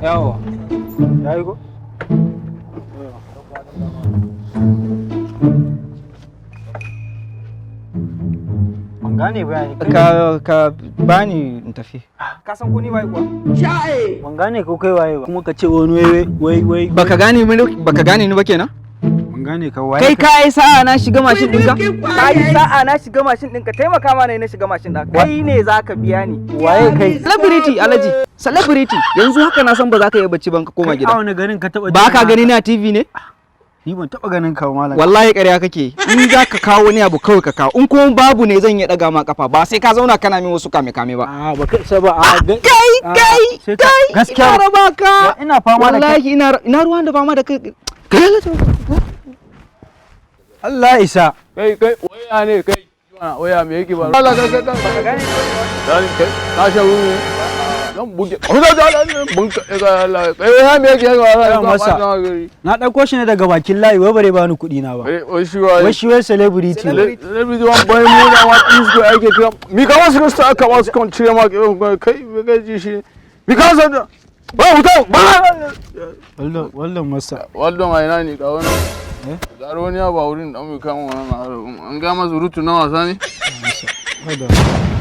Yawa. Yayi ko? Ban gane ba yani. Ka bani in tafi. Ka san ko ni waye kuwa? Ban gane ko kai waye ba. Kuma ka ce wani wai wai wai. Baka gane ni, baka gane ni ba kenan? Ban gane ka waye. Kai ka yi sa'a na shiga mashin ɗinka? Ka yi sa'a na shiga mashin ɗinka, taimaka ma na shiga mashin ɗinka. Kai ne za ka biya ni. Waye kai? Celebrity, Alhaji. Celebrity. Yanzu haka na san ba za ka yi bacci ban ka koma Kai a gida. wani garin ka taba Ba ka gani na TV ne? Ni ban taba ganin ka ba, malam. Wallahi ƙarya kake. In za ka kawo wani abu kawai ka kawo. In kuma babu ne zan iya ɗaga ma kafa. Ba sai ka zauna kana min wasu kame kame ba. A ba kai isa ba a Kai kai sai ka- kai, gaskiya ina raba ka. Ina fama da kai. Wallahi ina ruwan da fama da kai. Kai Alhaji. Allah isa. Kai kai, waya ne kai mana, waya me yake ba? Allah, kai kai kai, kai kai, ka sha wuri ne zan buge ka da da bun ka ga Allah, kai waya me yake ba? Gaya masa. Na ɗauko shi ne daga bakin layi, wai bare bani kuɗi na ba. Wai shi wai Wai shi wai celebrity. Celebrity wan boy mu na wa isko ake kira mi ka wasu su aka wasu kan cire ma kai me kai ji shi mi ka wasu ba huta ba. Wallan wallan masa. Waldon a ina ne ka wannan zaro ne ba wurin dan mu kama wannan an ga masa rutu na wasa ne. Wadda.